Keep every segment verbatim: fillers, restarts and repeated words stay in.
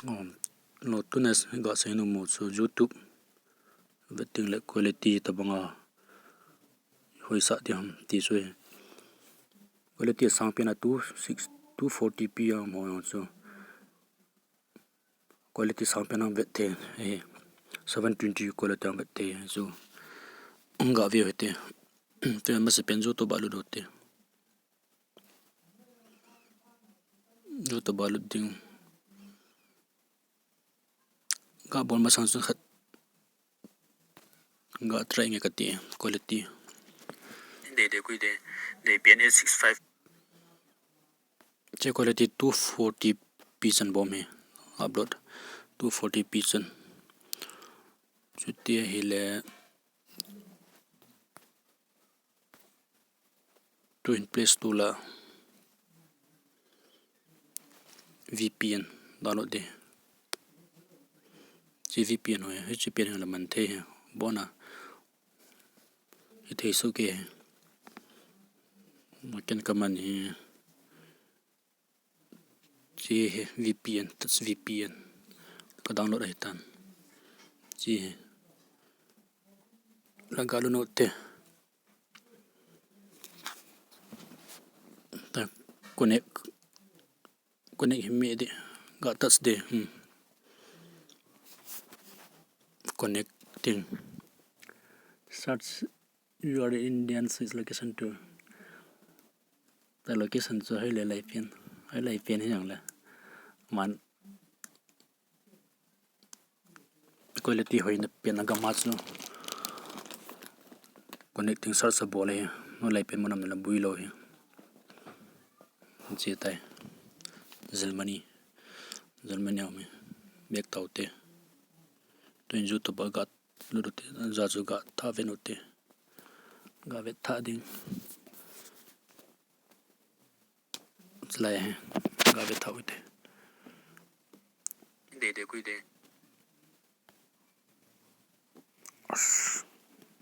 Um, lo tuna ga sei nom u chu YouTube vetting le quality tabang a hoisah ti ham ti chu hi. Quality sang pen a two six, two forty p a mo chu. Quality sang pen a vet thei, eh, seven twenty quality a vet thei chu. Ga ve u hite. Te masa pen YouTube a lut u hite. YouTube a lut ding. Ga bol masang chu khat ga try nge kati, quality. Dei dei kui dei, dei pen eight six five. Che quality two forty p chan bom hi, upload two forty p chan. Chuti ahile tu in Play Store la V P N download ding. Che V P N ho, hiche pen ho la man thei hi. Bona. Hithei soh kei hi. Maken kaman hi. Che hi V P N, that's V P N. Ka download ahitan. Che hi. La ga lut u hite. Ta connect. Connect hi me ding. Ga touch ding. Hmm. Connecting. Search your Indian switch location to. Ta location chu hoilai pen. Hoilai pen hi jong le. Man. Quality hoina pen a gam a chu connecting search a bol hi, nolai pen mun a um le boi lou hi. Che tai. Germany. Germany a um e. Back tau hite. Tun YouTube a ga lut u hite. Ja chu ga tha vet u hite. Ga vet tha ding. Chulai hi ga vet tha u hite. Dei dei kui dei.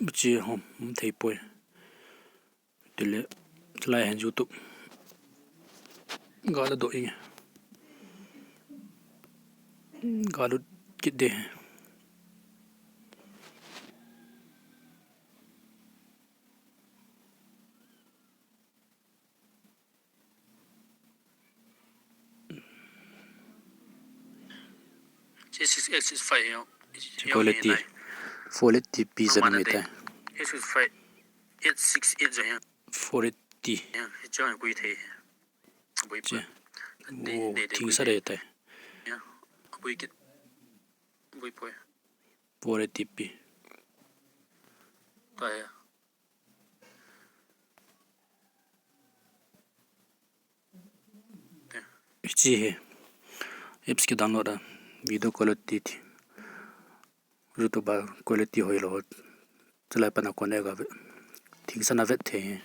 Buchi hom, um thei poi. Tile, chulai hin YouTube. Ga la doh inge. Ga lut kit ding. Che six eight six five yo. Quality. Full H D P jan mi tai. Eight six five, eight six eight jo ya. Full H D. Ya, jo kui thei. Boi che. Wo, thing sa dei tai. Ya, boi kit. Boi poi. Full H D P. Ta ya. Hiche hi apps ki download a video quality ti, YouTube a quality hoilou, chulai pen a kon e ga vet, thingsan a vet thei.